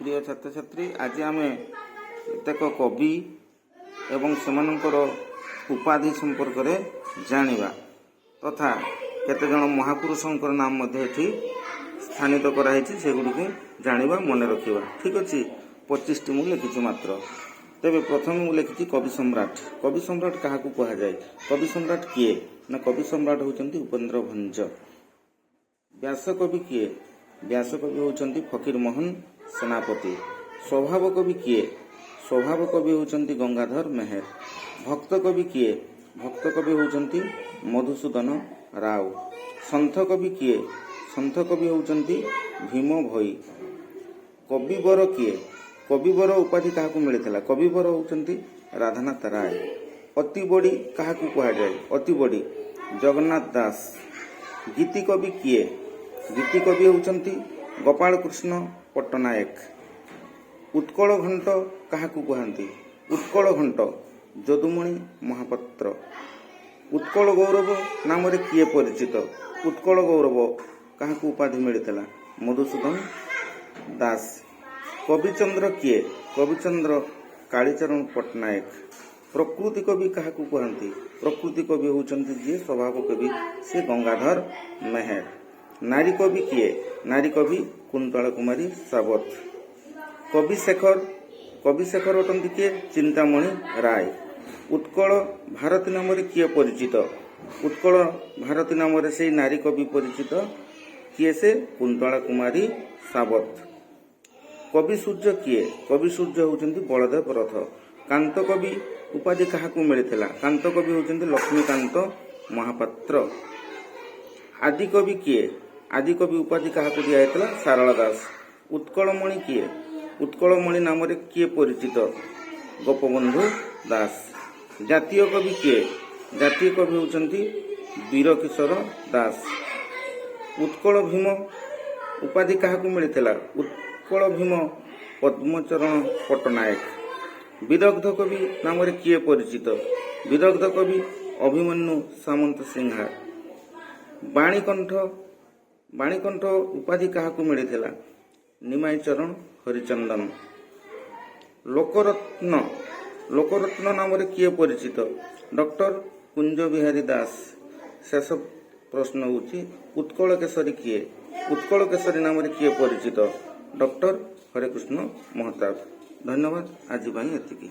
ପ୍ରିୟ ଛାତ୍ରଛାତ୍ରୀ, ଆଜି ଆମେ କେତେକ କବି ଏବଂ ସେମାନଙ୍କର ଉପାଧି ସମ୍ପର୍କରେ ଜାଣିବା ତଥା କେତେଜଣ ମହାପୁରୁଷଙ୍କର ନାମ ମଧ୍ୟ ଏଠି ସ୍ଥାନିତ କରାହେଇଛି, ସେଗୁଡ଼ିକୁ ଜାଣିବା, ମନେ ରଖିବା। ଠିକ୍ ଅଛି। 25ଟି ମୁଁ ଲେଖିଛି ମାତ୍ର। ତେବେ ପ୍ରଥମେ ମୁଁ ଲେଖିଛି କବି ସମ୍ରାଟ। କବି ସମ୍ରାଟ କାହାକୁ କୁହାଯାଏ? କବି ସମ୍ରାଟ କିଏ ନା କବି ସମ୍ରାଟ ହେଉଛନ୍ତି ଉପେନ୍ଦ୍ର ଭଞ୍ଜ। ବ୍ୟାସ କବି କିଏ? ବ୍ୟାସ କବି ହେଉଛନ୍ତି ଫକୀର ମୋହନ ସେନାପତି। ସ୍ୱଭାବ କବି କିଏ? ସ୍ୱଭାବ କବି ହେଉଛନ୍ତି ଗଙ୍ଗାଧର ମେହେର। ଭକ୍ତ କବି କିଏ? ଭକ୍ତ କବି ହେଉଛନ୍ତି ମଧୁସୂଦନ ରାଓ। ସନ୍ଥ କବି କିଏ? ସନ୍ଥ କବି ହେଉଛନ୍ତି ଭୀମ ଭୋଇ। କବିବର କିଏ? କବିବର ଉପାଧି କାହାକୁ ମିଳିଥିଲା? କବିବର ହେଉଛନ୍ତି ରାଧାନାଥ ରାୟ। ଅତି ବଡ଼ି କାହାକୁ କୁହାଯାଏ? ଅତି ବଡ଼ି ଜଗନ୍ନାଥ ଦାସ। ଗୀତି କବି କିଏ? ଗୀତି କବି ହେଉଛନ୍ତି ଗୋପାଳ କୃଷ୍ଣ ପଟ୍ଟନାୟକ। ଉତ୍କଳ ଘଣ୍ଟ କାହାକୁ କୁହନ୍ତି? ଉତ୍କଳ ଘଣ୍ଟ ଯଦୁମଣି ମହାପାତ୍ର। ଉତ୍କଳ ଗୌରବ ନାମରେ କିଏ ପରିଚିତ? ଉତ୍କଳ ଗୌରବ କାହାକୁ ଉପାଧି ମିଳିଥିଲା? ମଧୁସୂଦନ ଦାସ। କବିଚନ୍ଦ୍ର କିଏ? କବିଚନ୍ଦ୍ର କାଳୀଚରଣ ପଟ୍ଟନାୟକ। ପ୍ରକୃତି କବି କାହାକୁ କୁହନ୍ତି? ପ୍ରକୃତି କବି ହେଉଛନ୍ତି ଯିଏ ସ୍ୱଭାବ କବି, ସେ ଗଙ୍ଗାଧର ମେହେର। ନାରୀ କବି କିଏ? ନାରୀ କବି କୁନ୍ତଳା କୁମାରୀ ସାବତ। କବି ଶେଖର, କବି ଶେଖର ଅଟନ୍ତି କିଏ? ଚିନ୍ତାମଣି ରାୟ। ଉତ୍କଳ ଭାରତୀ ନାମରେ କିଏ ପରିଚିତ? ଉତ୍କଳ ଭାରତୀ ନାମରେ ସେଇ ନାରୀ କବି ପରିଚିତ। କିଏ ସେ? କୁନ୍ତଳା କୁମାରୀ ସାବତ। କବି ସୂର୍ଯ୍ୟ କିଏ? କବି ସୂର୍ଯ୍ୟ ହେଉଛନ୍ତି ବଳଦେବ ରଥ। କାନ୍ତ କବି ଉପାଧି କାହାକୁ ମିଳିଥିଲା? କାନ୍ତ କବି ହେଉଛନ୍ତି ଲକ୍ଷ୍ମୀକାନ୍ତ ମହାପାତ୍ର। ଆଦି କବି କିଏ? ଆଦି କବି ଉପାଧି କାହାକୁ ଦିଆଯାଇଥିଲା? ସାରଳା ଦାସ। ଉତ୍କଳମଣି କିଏ? ଉତ୍କଳମଣି ନାମରେ କିଏ ପରିଚିତ? ଗୋପବନ୍ଧୁ ଦାସ। ଜାତୀୟ କବି କିଏ? ଜାତୀୟ କବି ହେଉଛନ୍ତି ବୀରକିଶୋର ଦାସ। ଉତ୍କଳ ଭୀମ ଉପାଧି କାହାକୁ ମିଳିଥିଲା? ଉତ୍କଳ ଭୀମ ପଦ୍ମଚରଣ ପଟ୍ଟନାୟକ। ବିଦଗ୍ଧ କବି ନାମରେ କିଏ ପରିଚିତ? ବିଦଗ୍ଧ କବି ଅଭିମନ୍ୟୁ ସାମନ୍ତ ସିଂହାର। ବାଣୀକଣ୍ଠ, ବାଣୀକଣ୍ଠ ଉପାଧି କାହାକୁ ମିଳିଥିଲା? ନିମାଇ ଚରଣ ହରିଚନ୍ଦନ। ଲୋକରତ୍ନ, ଲୋକରତ୍ନ ନାମରେ କିଏ ପରିଚିତ? ଡକ୍ଟର କୁଞ୍ଜ ବିହାରୀ ଦାସ। ଶେଷ ପ୍ରଶ୍ନ ହେଉଛି, ଉତ୍କଳ କେଶରୀ କିଏ? ଉତ୍କଳ କେଶରୀ ନାମରେ କିଏ ପରିଚିତ? ଡକ୍ଟର ହରେକୃଷ୍ଣ ମହତାବ। ଧନ୍ୟବାଦ, ଆଜି ପାଇଁ ଏତିକି।